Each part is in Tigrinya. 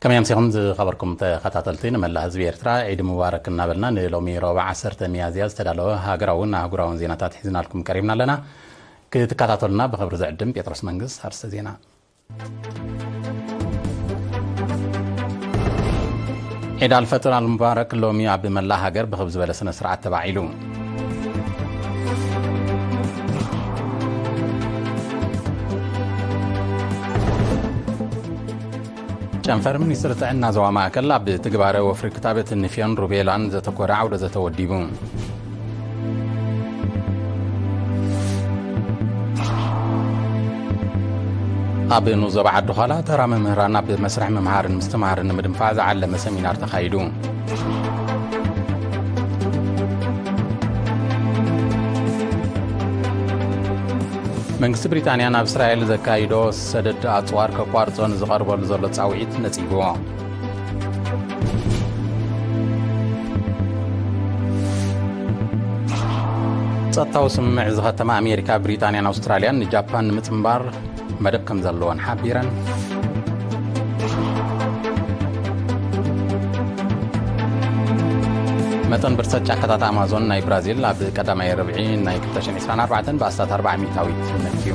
ከመይ ኣምሲኹም ዝኸበርኩም ተኸታተልቲ? ንመላእ ህዝቢ ኤርትራ ዒድ ሙባረክ እናበልና፣ ንሎሚ ረቡዕ ዓሰርተ ሚያዝያ ዝተዳለወ ሃገራውን ኣህጉራውን ዜናታት ሒዝናልኩም ቀሪብና ኣለና። ክትከታተሉና ብኽብሪ ዝዕድም ጴጥሮስ መንግስ። ኣርእስተ ዜና። ዒድ ኣልፈጥር ኣልሙባረክ ሎሚ ኣብ መላእ ሃገር ብኽብ ዝበለ ስነ ስርዓት ተባዒሉ። ጨንፈር ሚኒስትሪ ጥዕና ዞባ ማእከል ኣብ ትግባረ ወፍሪ ክታበት ንፍዮን ሩቤላን ዘተኮረ ዓውደ ዘተ ወዲቡ። ኣብ ንኡስ ዞባ ዓዲ ዃላ ተራ መምህራን ኣብ መስርሕ ምምሃርን ምስትምሃርን ንምድንፋዕ ዝዓለመ ሰሚናር ተኻይዱ። መንግስቲ ብሪጣንያ ናብ እስራኤል ዘካይዶ ሰደድ ኣጽዋር ከቋርጾ ንዝቐርበሉ ዘሎ ጻውዒት ነጺግዎ። ጸጥታዊ ስምምዕ ዝኸተማ ኣሜሪካ፣ ብሪጣንያን ኣውስትራልያን ንጃፓን ንምጽንባር መደብ ከም ዘለወን ሓቢረን። መጠን ብርሰት ጫካታት ኣማዞን ናይ ብራዚል ኣብ ቀዳማይ ርብዒ ናይ ክልተ ሽሕን ዕስራን ኣርባዕተን ብኣስታት ኣርባዓ ሚእታዊት ነክዩ።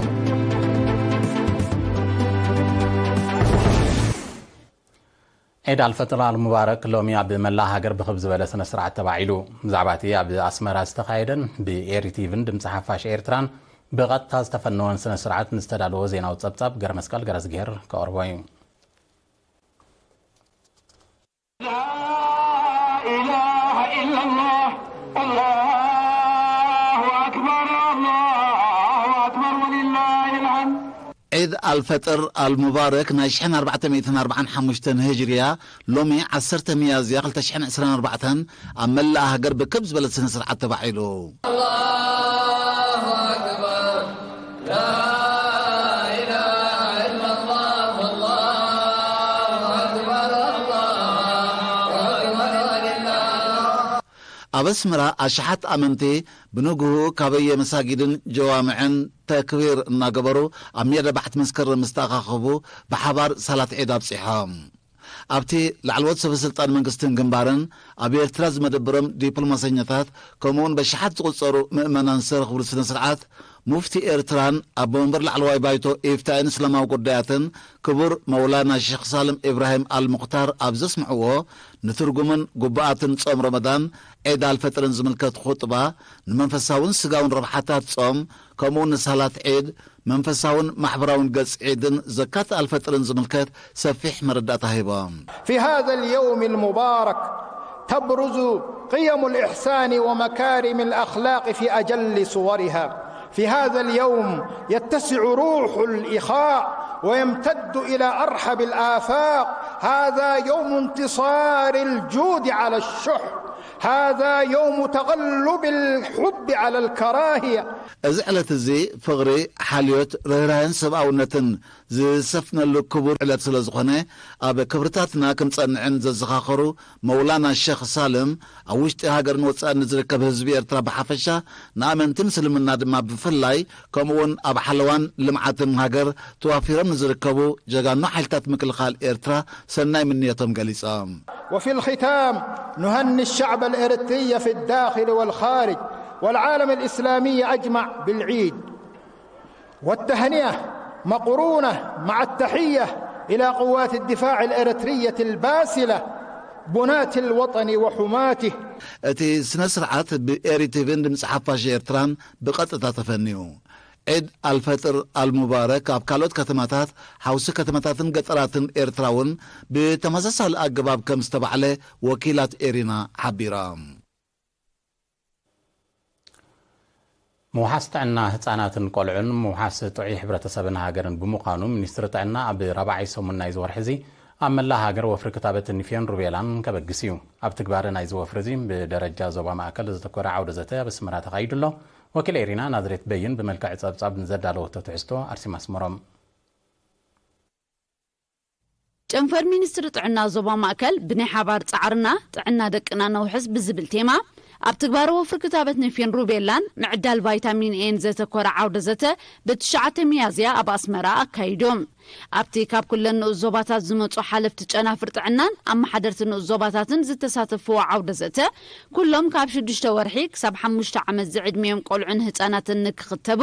ዒድ ኣልፈጥር ኣልሙባረክ ሎሚ ኣብ መላእ ሃገር ብኽብ ዝበለ ስነ ስርዓት ተባዒሉ። ብዛዕባ እቲ ኣብ ኣስመራ ዝተኻየደን ብኤሪ ቲቪን ድምፂ ሓፋሽ ኤርትራን ብቐጥታ ዝተፈነወን ስነ ስርዓት ንዝተዳለወ ዜናዊ ጸብጻብ ገረ መስቀል ገረዝግሄር ከቕርቦ እዩ። لا إله إلا الله. الله أكبر، الله أكبر ولله الحمد. ዒድ ኣልፈጥር ኣልሙባረክ ናይ ሽሕን ኣርባዕተ ሚእትን ኣርባዓን ሓሙሽተን ህጅርያ ሎሚ ዓሰርተ ሚያዝያ ክልተ ሽሕን ዕስራን ኣርባዕተን ኣብ መላእ ሃገር ብክብ ዝበለ ስነ ስርዓት ተባዒሉ። الله أكبر. لا إله إلا الله. الله أكبر. الله أكبر ولله. ኣብ ኣስመራ ኣሽሓት ኣመንቲ ብንግሁ ካበየ መሳጊድን ጀዋምዕን ተክቢር እናገበሩ ኣብ ሜዳ ባሕቲ መስከረም ምስ ተኣኻኸቡ ብሓባር ሰላት ዒድ ኣብጺሖም። ኣብቲ ላዕለዎት ሰበ ስልጣን መንግስትን ግንባርን ኣብ ኤርትራ ዝመደበሮም ዲፕሎማሰኛታት ከምኡውን በሽሓት ዝቑጸሩ ምእመናን ዝተረኽብሉ ስነ ስርዓት ሙፍቲ ኤርትራን ኣቦ ወንበር ላዕለዋይ ባይቶ ኢፍታይን እስላማዊ ጉዳያትን ክቡር መውላና ሼኽ ሳልም ኢብራሂም ኣል ሙኽታር ኣብ ዘስምዕዎ ንትርጉምን ጉባኣትን ጾም ረመዳን ዒድ ኣልፈጥርን ዝምልከት ኹጥባ ንመንፈሳውን ስጋውን ረብሓታት ጾም ከምኡ እውን ንሳላት ዒድ መንፈሳውን ማሕበራውን ገጽ ዒድን ዘካት ኣልፈጥርን ዝምልከት ሰፊሕ መረዳእታ ሂቦም። في هذا اليوم المبارك تبرز قيم الإحسان ومكارم الأخلاق في أجل صورها. في هذا اليوم يتسع روح الإخاء ويمتد إلى أرحب الآفاق. هذا يوم انتصار الجود على الشح. هذا يوم تغلب الحب على الكراهية. እዚ ዕለት እዚ ፍቕሪ፣ ሓልዮት፣ ርህራሄን ሰብኣውነትን ዝሰፍነሉ ክቡር ዕለት ስለ ዝኾነ፣ ኣብ ክብርታትና ክንጸንዕን ዘዘኻኸሩ መውላና ሸኽ ሳልም፣ ኣብ ውሽጢ ሃገርን ወጻእን ንዝርከብ ህዝቢ ኤርትራ ብሓፈሻ፣ ንኣመንቲ ምስልምና ድማ ብፍላይ፣ ከምኡውን ኣብ ሓለዋን ልምዓትን ሃገር ተዋፊሮም ንዝርከቡ ጀጋኑ ሓይልታት ምክልኻል ኤርትራ ሰናይ ምንዮቶም ገሊጾም። وفي الختام نهني الشعب الإريتري في الداخل والخارج والعالم الإسلامي أجمع بالعيد. والتهنئة مقرونة مع التحية إلى قوات الدفاع الإريترية الباسلة بناة الوطن وحماته. እቲ ስነ ስርዓት ብኤሪ ቲቪን ድምፂ ሓፋሽ ኤርትራን ብቐጥታ ተፈንዩ። ዒድ ኣልፈጥር ኣልሙባረክ ኣብ ካልኦት ከተማታት፣ ሓውሲ ከተማታትን ገጠራትን ኤርትራ እውን ብተመሳሳሊ ኣገባብ ከም ዝተባዕለ ወኪላት ኤሪና ሓቢሮም። ምውሓስ ጥዕና ህጻናትን ቆልዑን ምውሓስ ጥዑይ ሕብረተሰብን ሃገርን ብምዃኑ፣ ሚኒስትሪ ጥዕና ኣብ ራብዓይ ሰሙን ናይዚ ወርሒ እዚ ኣብ መላእ ሃገር ወፍሪ ክታበት ንፍዮን ሩቤላን ከበግስ እዩ። ኣብ ትግባረ ናይዚ ወፍሪ እዚ ብደረጃ ዞባ ማእከል ዘተኮረ ዓውደ ዘተ ኣብ ኣስመራ ተኻይዱ ኣሎ። ወኪል ኤሪና ናዝሬት በይን ብመልክዕ ጸብጻብ ንዘዳለወቶ ትሕዝቶ ኣርሴማ ኣስመሮም። ጨንፈር ሚኒስትሪ ጥዕና ዞባ ማእከል ብናይ ሓባር ጻዕርና ጥዕና ደቅና ነውሕስ ብዝብል ቴማ ኣብ ትግባረ ወፍሪ ክታበት ንፊን ሩቤላን ምዕዳል ቫይታሚን ኤን ዘተኮረ ዓውደ ዘተ ብትሽዓተ ሚያዝያ ኣብ ኣስመራ ኣካይዶም። ኣብቲ ካብ ኩለን ንኡስ ዞባታት ዝመጹ ሓለፍቲ ጨናፍር ጥዕናን ኣመሓደርቲ ንኡስ ዞባታትን ዝተሳተፍዎ ዓውደ ዘተ፣ ኩሎም ካብ ሽዱሽተ ወርሒ ክሳብ ሓሙሽተ ዓመት ዝዕድሚኦም ቆልዑን ህጻናትን ንክኽተቡ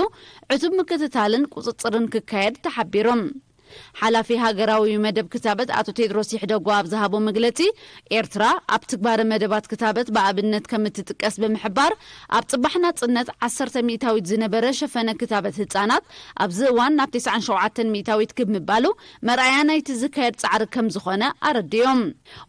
ዕቱብ ምክትታልን ቁጽጽርን ክካየድ ተሓቢሮም። ሓላፊ ሃገራዊ መደብ ክታበት ኣቶ ቴድሮስ ይሕደጎ ኣብ ዝሃቦ መግለጺ፣ ኤርትራ ኣብ ትግባረ መደባት ክታበት ብኣብነት ከም እትጥቀስ ብምሕባር፣ ኣብ ጽባሕ ናጽነት ዓሰርተ ሚእታዊት ዝነበረ ሸፈነ ክታበት ህጻናት ኣብዚ እዋን ናብ ተስዓን ሸውዓተን ሚእታዊት ክብ ምባሉ መርኣያ ናይቲ ዝካየድ ጻዕሪ ከም ዝኾነ ኣረዲኦም።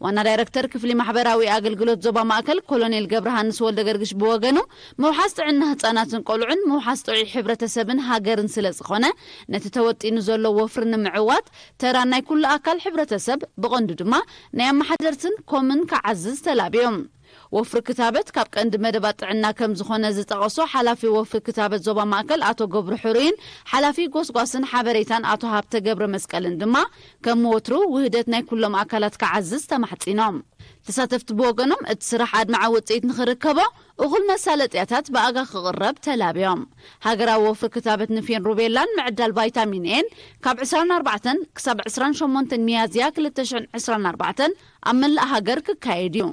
ዋና ዳይረክተር ክፍሊ ማሕበራዊ ኣገልግሎት ዞባ ማእከል ኮሎኔል ገብረሃንስ ወልደገርግሽ ብወገኑ፣ ምውሓስ ጥዕና ህጻናትን ቆልዑን ምውሓስ ጥዑይ ሕብረተሰብን ሃገርን ስለ ዝኾነ፣ ነቲ ተወጢኑ ዘሎ ወፍሪ ንምዕዋት ተራ ናይ ኩሉ ኣካል ሕብረተሰብ፣ ብቐንዱ ድማ ናይ ኣመሓደርትን ኮምን ክዓዝዝ ተላብዮም። ወፍሪ ክታበት ካብ ቀንዲ መደባት ጥዕና ከም ዝኾነ ዝጠቐሱ ሓላፊ ወፍሪ ክታበት ዞባ ማእከል ኣቶ ገብሩ ሕሩይን ሓላፊ ጎስጓስን ሓበሬታን ኣቶ ሃብተ ገብረ መስቀልን ድማ፣ ከም ወትሩ ውህደት ናይ ኩሎም ኣካላት ክዓዝዝ ተማሕጺኖም። ተሳተፍቲ ብወገኖም፣ እቲ ስራሕ ኣድማዒ ውጽኢት ንኽርከቦ እኹል መሳለጥያታት ብኣጋ ክቕረብ ተላብዮም። ሃገራዊ ወፍሪ ክታበት ንፊን ሩቤላን ምዕዳል ቫይታሚን ኤን ካብ ዕስራን ኣርባዕተን ክሳብ ዕስራን ሸሞንተን ሚያዝያ ክልተ ሽሕን ዕስራን ኣርባዕተን ኣብ መላእ ሃገር ክካየድ እዩ።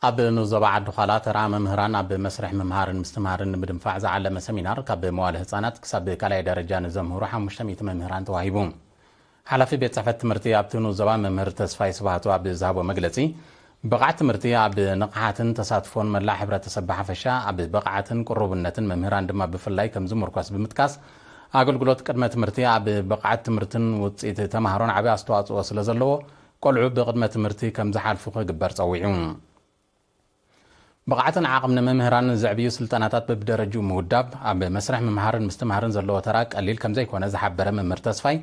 ኣብ ንዞባ ዓዲ ዃላ ተራ መምህራን ኣብ መስርሕ ምምሃርን ምስትምሃርን ንምድንፋዕ ዝዓለመ ሰሚናር ካብ መዋለ ህጻናት ክሳብ ካልኣይ ደረጃ ንዘምህሩ ሓሙሽተ ሚእቲ መምህራን ተዋሂቡ። ሓላፊ ቤት ጽሕፈት ትምህርቲ ኣብቲ ንኡስ ዞባ መምህር ተስፋይ ስብሃቱ ኣብ ዝሃቦ መግለጺ፣ ብቕዓት ትምህርቲ ኣብ ንቕሓትን ተሳትፎን መላእ ሕብረተሰብ ብሓፈሻ ኣብ ብቕዓትን ቅሩብነትን መምህራን ድማ ብፍላይ ከም ዝምርኮስ ብምጥቃስ፣ ኣገልግሎት ቅድመ ትምህርቲ ኣብ ብቕዓት ትምህርትን ውጽኢት ተማሃሮን ዓቢ ኣስተዋጽኦ ስለ ዘለዎ፣ ቆልዑ ብቅድመ ትምህርቲ ከም ዝሓልፉ ክግበር ጸዊዑ። ብቕዓትን ዓቕምን መምህራን ዘዕብዩ ስልጠናታት በብደረጅኡ ምውዳብ፣ ኣብ መስርሕ ምምሃርን ምስትምሃርን ዘለዎ ተራ ቀሊል ከም ዘይኮነ ዝሓበረ መምህር ተስፋይ፣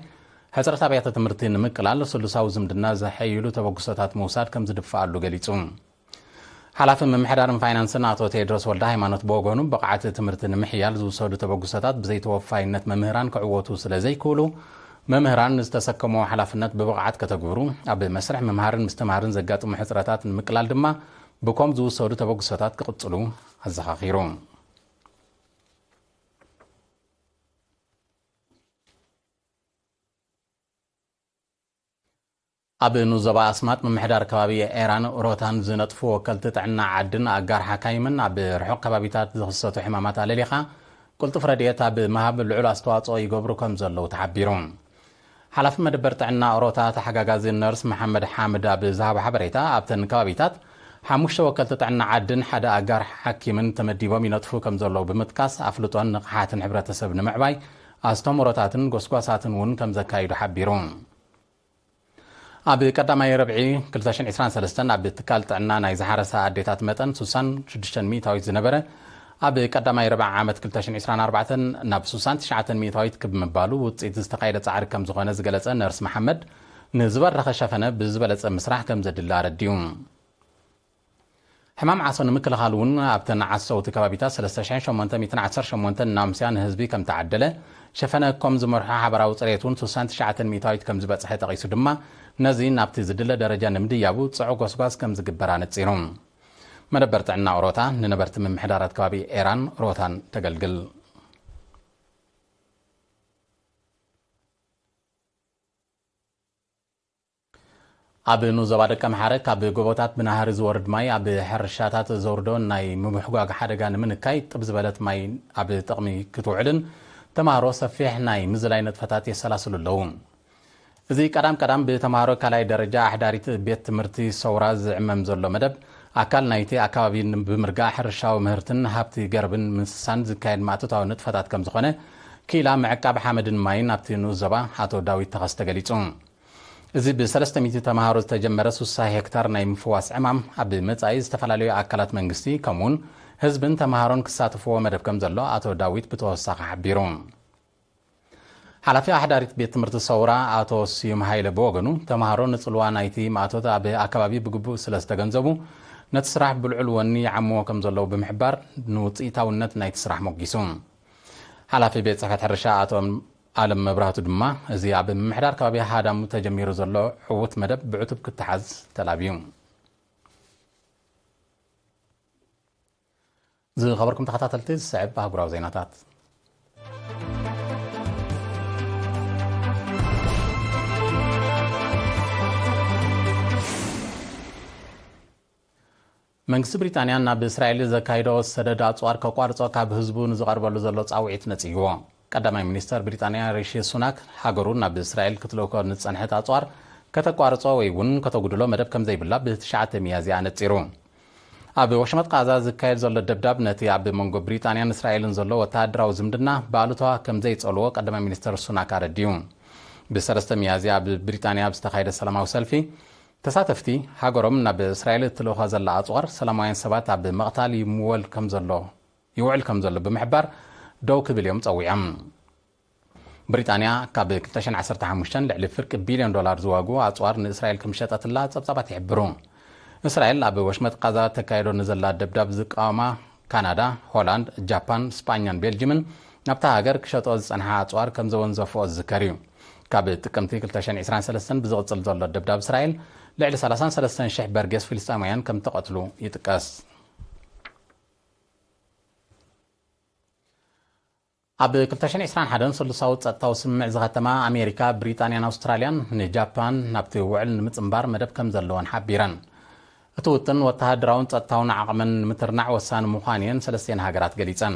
ሕጽረት ኣብያተ ትምህርቲ ንምቅላል ስሉሳዊ ዝምድና ዘሐይሉ ተበግሶታት ምውሳድ ከም ዝድፍኣሉ ገሊጹ። ሓላፊ ምምሕዳርን ፋይናንስን ኣቶ ቴድሮስ ወልደ ሃይማኖት ብወገኑ፣ ብቕዓት ትምህርቲ ንምሕያል ዝውሰዱ ተበግሶታት ብዘይተወፋይነት መምህራን ክዕወቱ ስለ ዘይክእሉ፣ መምህራን ዝተሰከምዎ ሓላፍነት ብብቕዓት ከተግብሩ፣ ኣብ መስርሕ ምምሃርን ምስትምሃርን ዘጋጥሙ ሕጽረታት ንምቅላል ድማ ብኮም ዝውሰዱ ተበግሶታት ክቕጽሉ ኣዘኻኺሩ። ኣብ ንዞባ ኣስማጥ ምምሕዳር ከባቢ ኤራን ሮታን ዝነጥፉ ወከልቲ ጥዕና ዓድን ኣጋር ሓካይምን፣ ኣብ ርሑቕ ከባቢታት ዝኽሰቱ ሕማማት ኣለሊኻ ቅልጡፍ ረድኤት ኣብ ምሃብ ልዑል ኣስተዋጽኦ ይገብሩ ከም ዘለዉ ተሓቢሩ። ሓላፊ መደበር ጥዕና ኦሮታ ተሓጋጋዚ ነርስ መሓመድ ሓምድ ኣብ ዝሃቦ ሓበሬታ፣ ኣብተን ከባቢታት ሓሙሽተ ወከልቲ ጥዕና ዓድን ሓደ ኣጋር ሓኪምን ተመዲቦም ይነጥፉ ከም ዘለዉ ብምጥቃስ፣ ኣፍልጦን ንቕሓትን ሕብረተሰብ ንምዕባይ ኣስተምህሮታትን ጎስጓሳትን እውን ከም ዘካይዱ ሓቢሩ። ኣብ ቀዳማይ ረብዒ ክልተ ሽሕን ዕስራን ሰለስተን ኣብ ትካል ጥዕና ናይ ዝሓረሳ ኣዴታት መጠን ስሳን ሽዱሽተን ሚእታዊት ዝነበረ፣ ኣብ ቀዳማይ ረብዓ ዓመት ክልተ ሽሕን ዕስራን ኣርባዕተን ናብ ስሳን ትሽዓተን ሚእታዊት ክብ ምባሉ ውጽኢት ዝተኻየደ ጻዕሪ ከም ዝኾነ ዝገለጸ ነርስ መሓመድ፣ ንዝበረኸ ሸፈነ ብዝበለጸ ምስራሕ ከም ዘድሊ ኣረዲኡ። ሕማም ዓሶ ንምክልኻል እውን ኣብተን ዓሰውቲ ከባቢታት ሰለስተ ሽሕን ሸሞንተ ሚእትን ዓሰርተ ሸሞንተን ናምስያ ንህዝቢ ከም ተዓደለ፣ ሸፈነ ኮም ዝመርሖ ሓበራዊ ጽሬት እውን ስሳን ትሽዓተን ሚእታዊት ከም ዝበጽሐ ጠቒሱ ድማ፣ ነዚ ናብቲ ዝድለ ደረጃ ንምድያቡ ጽዑቕ ጎስጓስ ከም ዝግበር ኣነጺሩ። መደበር ጥዕና ኦሮታ ንነበርቲ ምምሕዳራት ከባቢ ኤራን ሮታን ተገልግል። ኣብ ንዞባ ደቀ ምሓረ ካብ ጎቦታት ብናህሪ ዝወርድ ማይ ኣብ ሕርሻታት ዘውርዶ ናይ ምምሕጓግ ሓደጋ ንምንካይ፣ ጥብ ዝበለት ማይ ኣብ ጥቕሚ ክትውዕልን ተማሃሮ ሰፊሕ ናይ ምዝላይ ንጥፈታት የሰላስሉ ኣለዉ። እዚ ቀዳም ቀዳም ብተማሃሮ ካልኣይ ደረጃ ኣሕዳሪት ቤት ትምህርቲ ሰውራ ዝዕመም ዘሎ መደብ፣ ኣካል ናይቲ ኣካባቢ ብምርጋእ ሕርሻዊ ምህርትን ሃብቲ ገርብን ምስሳን ዝካየድ ማእቶታዊ ንጥፈታት ከም ዝኾነ፣ ክኢላ ምዕቃብ ሓመድን ማይን ኣብቲ ንኡስ ዞባ ኣቶ ዳዊት ተኸስተ ገሊጹ። እዚ ብሰለስተ ሚእቲ ተማሃሮ ዝተጀመረ ስሳ ሄክታር ናይ ምፍዋስ ዕማም፣ ኣብ መጻኢ ዝተፈላለዩ ኣካላት መንግስቲ፣ ከምኡውን ህዝብን ተማሃሮን ክሳተፍዎ መደብ ከም ዘሎ ኣቶ ዳዊት ብተወሳኺ ሓቢሩ። ሓላፊ ኣሕዳሪት ቤት ትምህርቲ ሰውራ ኣቶ ስዩም ሃይለ ብወገኑ፣ ተማሃሮ ንጽልዋ ናይቲ ማእቶት ኣብ ኣካባቢ ብግቡእ ስለ ዝተገንዘቡ፣ ነቲ ስራሕ ብልዑል ወኒ ይዓምዎ ከም ዘለዉ ብምሕባር፣ ንውጽኢታውነት ናይቲ ስራሕ ሞጊሱ። ሓላፊ ቤት ጽሕፈት ሕርሻ ኣቶ ኣለም መብራህቱ ድማ፣ እዚ ኣብ ምምሕዳር ከባቢ ሃዳሙ ተጀሚሩ ዘሎ ዕዉት መደብ ብዕቱብ ክተሓዝ ተላብዩ። ዝኸበርኩም ተኸታተልቲ፣ ዝስዕብ ኣህጉራዊ ዜናታት። መንግስቲ ብሪጣንያ ናብ እስራኤል ዘካይዶ ሰደድ ኣጽዋር ከቋርጾ ካብ ህዝቡ ንዝቐርበሉ ዘሎ ጻውዒት ነጽይዎ። ቀዳማይ ሚኒስተር ብሪጣንያ ሪሺ ሱናክ፣ ሃገሩ ናብ እስራኤል ክትልእኮ ንዝጸንሐት ኣጽዋር ከተቋርጾ ወይ እውን ከተጉድሎ መደብ ከም ዘይብላ ብትሽዓተ ሚያዝያ ኣነጺሩ። ኣብ ወሽመጥ ቃዛ ዝካየድ ዘሎ ደብዳብ ነቲ ኣብ መንጎ ብሪጣንያን እስራኤልን ዘሎ ወተሃደራዊ ዝምድና ብኣሉታ ከም ዘይጸልዎ ቀዳማይ ሚኒስተር ሱናክ ኣረዲኡ። ብሰለስተ ሚያዝያ ኣብ ብሪጣንያ ኣብ ዝተኻየደ ሰላማዊ ሰልፊ፣ ተሳተፍቲ፣ ሃገሮም ናብ እስራኤል እትልእኾ ዘላ ኣጽዋር ሰላማውያን ሰባት ኣብ ምቕታል ይምወል ከም ዘሎ ይውዕል ከም ዘሎ ብምሕባር ደው ክብል እዮም ጸዊዖም። ብሪጣንያ ካብ ክልተ ሽሕን ዓሰርተ ሓሙሽተን ልዕሊ ፍርቂ ቢልዮን ዶላር ዝዋግኡ ኣጽዋር ንእስራኤል ከም ሸጠትላ ጸብጻባት ይሕብሩ። እስራኤል ኣብ ወሽመጥ ቃዛ ተካይዶ ንዘላ ደብዳብ ዝቃወማ ካናዳ፣ ሆላንድ፣ ጃፓን፣ ስጳኛን ቤልጅምን ናብታ ሃገር ክሸጦ ዝጸንሓ ኣጽዋር ከም ዘወንዘፍኦ ዝዝከር እዩ። ካብ ጥቅምቲ ክልተ ሽሕን ዕስራን ሰለስተን ብዝቕጽል ዘሎ ደብዳብ እስራኤል ልዕሊ ሰላሳን ሰለስተን ሽሕ በርጌስ ፍልስጤማውያን ከም ተቐትሉ ይጥቀስ። ኣብ ክልተ ሽሕን ዕስራን ሓደን ስሉሳዊ ጸጥታዊ ስምምዕ ዝኸተማ ኣሜሪካ፣ ብሪጣንያን ኣውስትራልያን ንጃፓን ናብቲ ውዕል ንምጽንባር መደብ ከም ዘለወን ሓቢረን። እቲ ውጥን ወተሃደራውን ጸጥታውን ዓቕመን ንምትርናዕ ወሳኒ ምዃኑ እየን ሰለስቲኤን ሃገራት ገሊጸን።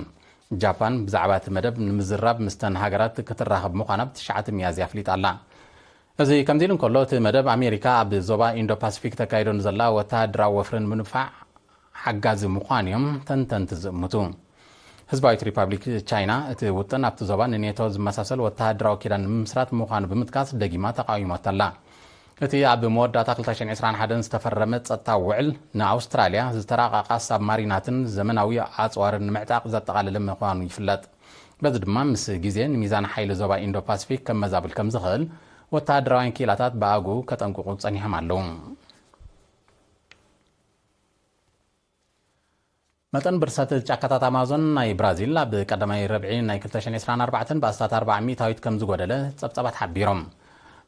ጃፓን ብዛዕባ እቲ መደብ ንምዝራብ ምስተን ሃገራት ክትራኸብ ምዃና ብትሽዓተ ሚያዝያ ኣፍሊጣ ኣላ። እዚ ከምዚ ኢሉ እንከሎ፣ እቲ መደብ ኣሜሪካ ኣብ ዞባ ኢንዶ ፓሲፊክ ተካይዶ ንዘላ ወተሃደራዊ ወፍሪ ንምድፋዕ ሓጋዚ ምዃኑ እዮም ተንተንቲ ዝእምቱ። ህዝባዊት ሪፓብሊክ ቻይና እቲ ውጥን ኣብቲ ዞባ ንኔቶ ዝመሳሰል ወተሃደራዊ ኪዳን ንምምስራት ምዃኑ ብምጥቃስ ደጊማ ተቓዊሞታ ኣላ። እቲ ኣብ መወዳእታ ክልተ ሽሕን ዕስራን ሓደን ዝተፈረመ ጸጥታዊ ውዕል ንኣውስትራልያ ዝተራቐቓ ሳብማሪናትን ዘመናዊ ኣጽዋርን ንምዕጣቕ ዘጠቓለለ ምዃኑ ይፍለጥ። በዚ ድማ ምስ ግዜ ንሚዛን ሓይሊ ዞባ ኢንዶ ፓሲፊክ ከመዛብል ከም ዝኽእል ወተሃደራውያን ክኢላታት ብኣግኡ ከጠንቅቑ ጸኒሖም ኣለዉ። መጠን ብርሰት ጫካታት ኣማዞን ናይ ብራዚል ኣብ ቀዳማይ ረብዒ ናይ ክልተ ሽሕን ዕስራን ኣርባዕተን ብኣስታት ኣርብዓ ሚእታዊት ከም ዝጎደለ ጸብጻባት ሓቢሮም።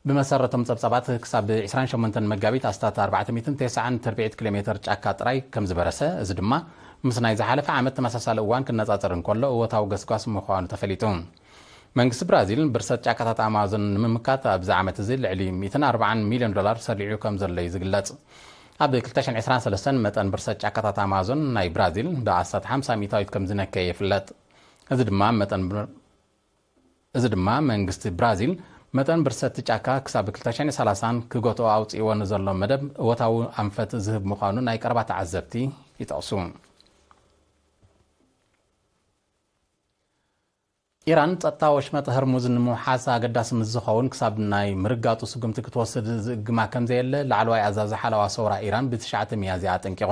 ብመሰረቶም ጸብጻባት፣ ክሳብ ዕስራን ሸሞንተን መጋቢት ኣስታት ኣርባዕተ ሚእትን ተስዓን ትርብዒት ኪሎ ሜተር ጫካ ጥራይ ከም ዝበረሰ፣ እዚ ድማ ምስ ናይ ዝሓለፈ ዓመት ተመሳሳሊ እዋን ክነጻጸር እንከሎ እወታዊ ገስጓስ ምዃኑ ተፈሊጡ። መንግስቲ ብራዚል ብርሰት ጫካታት ኣማዞን ንምምካት ኣብዚ ዓመት እዚ ልዕሊ ሚእትን ኣርባዓን ሚልዮን ዶላር ሰሪዑ ከም ዘሎ እዩ ዝግለጽ። ኣብ ክልተ ሽሕን ዕስራን ሰለስተን መጠን ብርሰት ጫካታት ኣማዞን ናይ ብራዚል ብኣስታት ሓምሳ ሚእታዊት ከም ዝነከየ ይፍለጥ። እዚ ድማ መጠን ብር-፣ እዚ ድማ መንግስቲ ብራዚል መጠን ብርሰት ጫካ ክሳብ ክልተ ሽሕን ሰላሳን ክገትኦ ኣውጺእዎ ንዘሎ መደብ እወታዊ ኣንፈት ዝህብ ምዃኑ ናይ ቀረባ ተዓዘብቲ ይጠቕሱ። ኢራን ጸጥታ ወሽመጥ ህርሙዝ ንምውሓስ ኣገዳሲ ምስ ዝኸውን ክሳብ ናይ ምርጋጡ ስጉምቲ ክትወስድ ዝእግማ ከም ዘየለ ላዕለዋይ ኣዛዚ ሓለዋ ሰውራ ኢራን ብትሽዓተ ሚያዝያ ኣጠንቂቑ።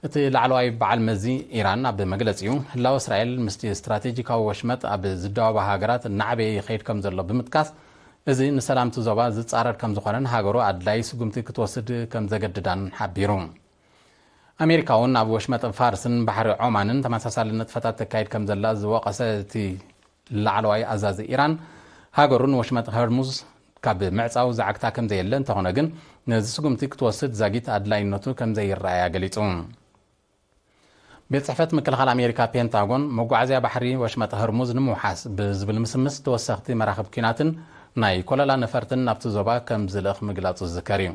እቲ ላዕለዋይ በዓል መዚ ኢራን ኣብ መግለጺኡ፣ ህላወ እስራኤል ምስቲ ስትራቴጂካዊ ወሽመጥ ኣብ ዝደዋባ ሃገራት እናዕበየ ይኸይድ ከም ዘሎ ብምጥቃስ፣ እዚ ንሰላምቲ ዞባ ዝጻረር ከም ዝኾነን ሃገሩ ኣድላዪ ስጉምቲ ክትወስድ ከም ዘገድዳን ሓቢሩ። ኣሜሪካ እውን ኣብ ወሽመጥ ፋርስን ባሕሪ ዖማንን ተመሳሳሊ ንጥፈታት ተካይድ ከም ዘላ ዝወቐሰ እቲ ላዕለዋይ ኣዛዚ ኢራን፣ ሃገሩ ንወሽመጥ ሆርሙዝ ካብ ምዕጻው ዝዓግታ ከም ዘየለ፣ እንተኾነ ግን ነዚ ስጉምቲ ክትወስድ ዛጊት ኣድላይነቱ ከም ዘይረኣያ ገሊጹ። ቤት ጽሕፈት ምክልኻል ኣሜሪካ ፔንታጎን፣ መጓዓዝያ ባሕሪ ወሽመጥ ሆርሙዝ ንምውሓስ ብዝብል ምስምስ ተወሰኽቲ መራኽብ ኲናትን ናይ ኮለላ ነፈርትን ናብቲ ዞባ ከም ዝልእኽ ምግላጹ ዝዝከር እዩ።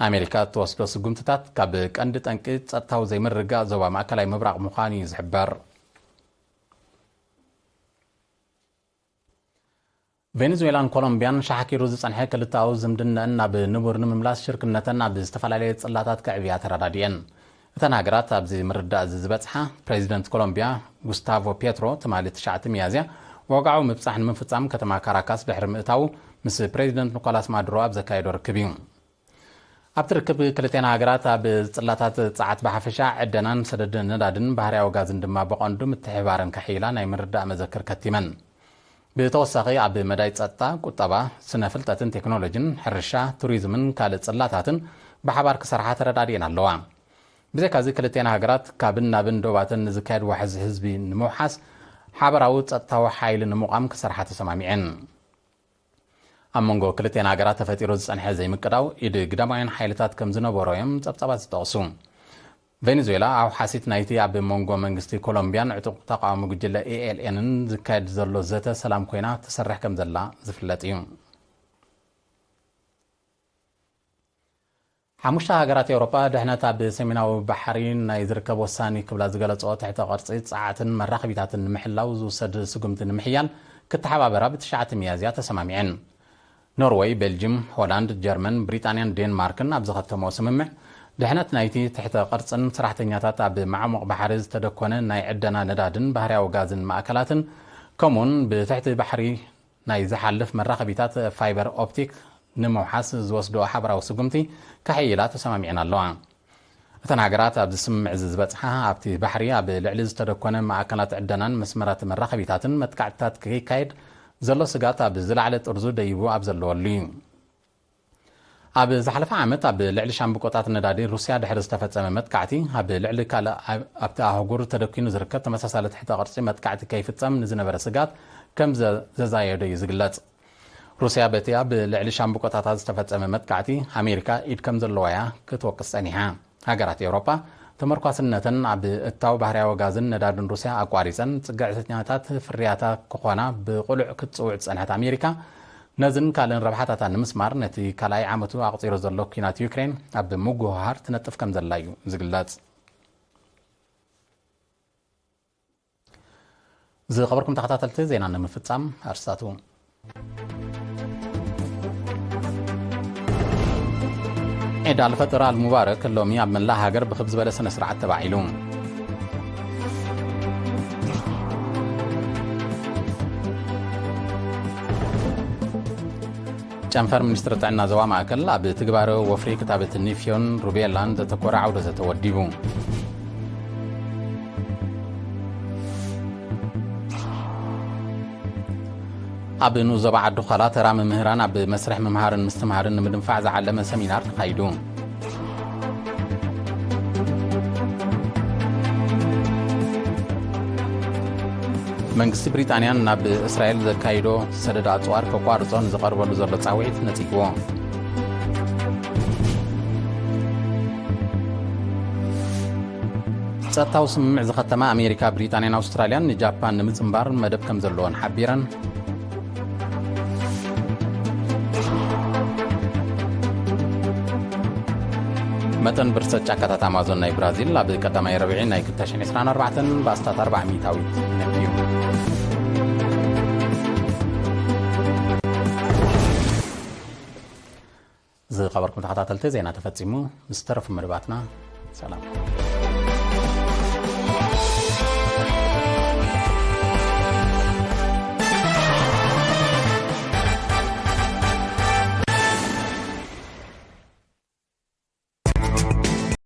ኣሜሪካ እትወስዶ ስጉምትታት ካብ ቀንዲ ጠንቂ ጸጥታዊ ዘይምርግጋእ ዞባ ማእከላይ ምብራቕ ምዃኑ እዩ ዝሕበር። ቬኔዙዌላን ኮሎምቢያን ሻሕኪሩ ዝጸንሐ ክልተኣዊ ዝምድነአን ናብ ንቡር ንምምላስ ሽርክነተን ኣብ ዝተፈላለየ ጽላታት ከዕብያ ተረዳዲኤን። እተን ሃገራት ኣብዚ ምርዳእ እዚ ዝበጽሓ፣ ፕሬዚደንት ኮሎምቢያ ጉስታቮ ፔትሮ ትማሊ ትሽዓተ ሚያዝያ ወግዓዊ ምብጻሕ ንምፍጻም ከተማ ካራካስ ድሕሪ ምእታዉ፣ ምስ ፕሬዚደንት ኒኮላስ ማዱሮ ኣብ ዘካየዶ ርክብ እዩ። ኣብቲ ርክብ ክልቴን ሃገራት ኣብ ጽላታት ጸዓት ብሓፈሻ፣ ዕደናን ሰደድ ነዳድን ባህርያዊ ጋዝን ድማ ብቐንዱ ምትሕብባረን ከሕይላ ናይ ምርዳእ መዘክር ከቲመን። ብተወሳኺ ኣብ መዳይ ጸጥታ፣ ቁጠባ፣ ስነ ፍልጠትን ቴክኖሎጂን፣ ሕርሻ፣ ቱሪዝምን ካልእ ጽላታትን ብሓባር ክሰርሓ ተረዳዲኤን ኣለዋ። ብዘይካዚ ክልቴን ሃገራት ካብን ናብን ዶባተን ንዝካየድ ዋሕዚ ህዝቢ ንምውሓስ ሓበራዊ ጸጥታዊ ሓይሊ ንምቋም ክሰርሓ ተሰማሚዐን። ኣብ መንጎ ክልቴን ሃገራት ተፈጢሩ ዝጸንሐ ዘይምቅዳው ኢድ ግዳማውያን ሓይልታት ከም ዝነበሮ እዮም ጸብጻባት ዝጠቕሱ። ቬኔዙዌላ ኣውሓሲት ናይቲ ኣብ መንጎ መንግስቲ ኮሎምቢያን ዕጡቕ ተቓዋሚ ጉጅለ ኤ ኤል ኤንን ዝካየድ ዘሎ ዘተ ሰላም ኮይና ትሰርሕ ከም ዘላ ዝፍለጥ እዩ። ሓሙሽተ ሃገራት ኤውሮጳ ድሕነት ኣብ ሰሜናዊ ባሕሪ ናይ ዝርከብ ወሳኒ ክብላ ዝገለጸኦ ትሕተ ቅርጺ ጸዓትን መራኸቢታትን ንምሕላው ዝውሰድ ስጉምቲ ንምሕያል ክተሓባበራ ብትሽዓተ ሚያዝያ ተሰማሚዐን። ኖርወይ፣ ቤልጅም፣ ሆላንድ፣ ጀርመን፣ ብሪጣንያን ዴንማርክን ኣብ ዝኸተመኦ ስምምዕ፣ ድሕነት ናይቲ ትሕተ ቅርጽን ሰራሕተኛታት ኣብ ማዕሙቕ ባሕሪ ዝተደኮነ ናይ ዕደና ነዳድን ባህርያዊ ጋዝን ማእከላትን፣ ከምኡውን ብትሕቲ ባሕሪ ናይ ዝሓልፍ መራኸቢታት ፋይበር ኦፕቲክ ንምውሓስ ዝወስዶ ሓበራዊ ስጉምቲ ከሕይላ ተሰማሚዐን ኣለዋ። እተን ሃገራት ኣብዚ ስምምዕ እዚ ዝበጽሓ፣ ኣብቲ ባሕሪ ኣብ ልዕሊ ዝተደኮነ ማእከላት ዕደናን መስመራት መራኸቢታትን መጥቃዕትታት ከይካየድ ዘሎ ስጋት ኣብ ዝለዓለ ጥርዙ ደይቡ ኣብ ዘለወሉ እዩ። ኣብ ዝሓለፈ ዓመት ኣብ ልዕሊ ሻምብቆታት ነዳዲ ሩስያ ድሕሪ ዝተፈጸመ መጥቃዕቲ፣ ኣብ ልዕሊ ካልእ ኣብ-፣ ኣብቲ ኣህጉር ተደኪኑ ዝርከብ ተመሳሳሊ ትሕተ ቅርጺ መጥቃዕቲ ከይፍጸም ንዝነበረ ስጋት ከም ዘ-፣ ዘዛየዶ እዩ ዝግለጽ። ሩስያ በቲ ኣብ ልዕሊ ሻምብቆታታ ዝተፈጸመ መጥቃዕቲ ኣሜሪካ ኢድ ከም ዘለዋ እያ ክትወቅስ ጸኒሓ። ሃገራት ኤውሮጳ ተመርኳስነተን ኣብ እታው ባህርያዊ ጋዝን ነዳድን ሩስያ ኣቋሪጸን፣ ጽግዕተኛታት ፍርያታ ክኾና ብቕሉዕ ክትጽውዕ ዝጸንሐት ኣሜሪካ፣ ነዝን ካልእን ረብሓታታ ንምስማር፣ ነቲ ካልኣይ ዓመቱ ኣቕጺሩ ዘሎ ኲናት ዩክሬን ኣብ ምጉህሃር ትነጥፍ ከም ዘላ እዩ ዝግለጽ። ዝኸበርኩም ተኸታተልቲ፣ ዜና ንምፍጻም ኣርስታቱ። ዒድ ኣልፈጥር ኣልሙባረክ ሎሚ ኣብ መላእ ሃገር ብኽብ ዝበለ ስነ ስርዓት ተባዒሉ። ጨንፈር ሚኒስትሪ ጥዕና ዞባ ማእከል ኣብ ትግባረ ወፍሪ ክታበት ኒፍዮን ሩቤላን ዘተኮረ ዓውደ ዘተ ወዲቡ። ኣብ ንኡስ ዞባ ዓዲ ዃላ ተራ መምህራን ኣብ መስርሕ ምምሃርን ምስትምሃርን ንምድንፋዕ ዝዓለመ ሰሚናር ተኻይዱ። መንግስቲ ብሪጣንያ ናብ እስራኤል ዘካይዶ ሰደድ ኣጽዋር ከቋርጾ ንዝቐርበሉ ዘሎ ጻውዒት ነጺግዎ። ጸጥታዊ ስምምዕ ዝኸተማ ኣሜሪካ፣ ብሪጣንያን ኣውስትራልያን ንጃፓን ንምጽንባር መደብ ከም ዘለወን ሓቢረን። መጠን ብርሰት ጫካታት ኣማዞን ናይ ብራዚል ኣብ ቀዳማይ ረብዒ ናይ ክልተ ሽሕን ዕስራን ኣርባዕተን ብኣስታት ኣርባዓ ሚእታዊት ነክዩ። ዝኸበርኩም ተኸታተልቲ፣ ዜና ተፈጺሙ። ምስ ተረፉ መደባትና ሰላም።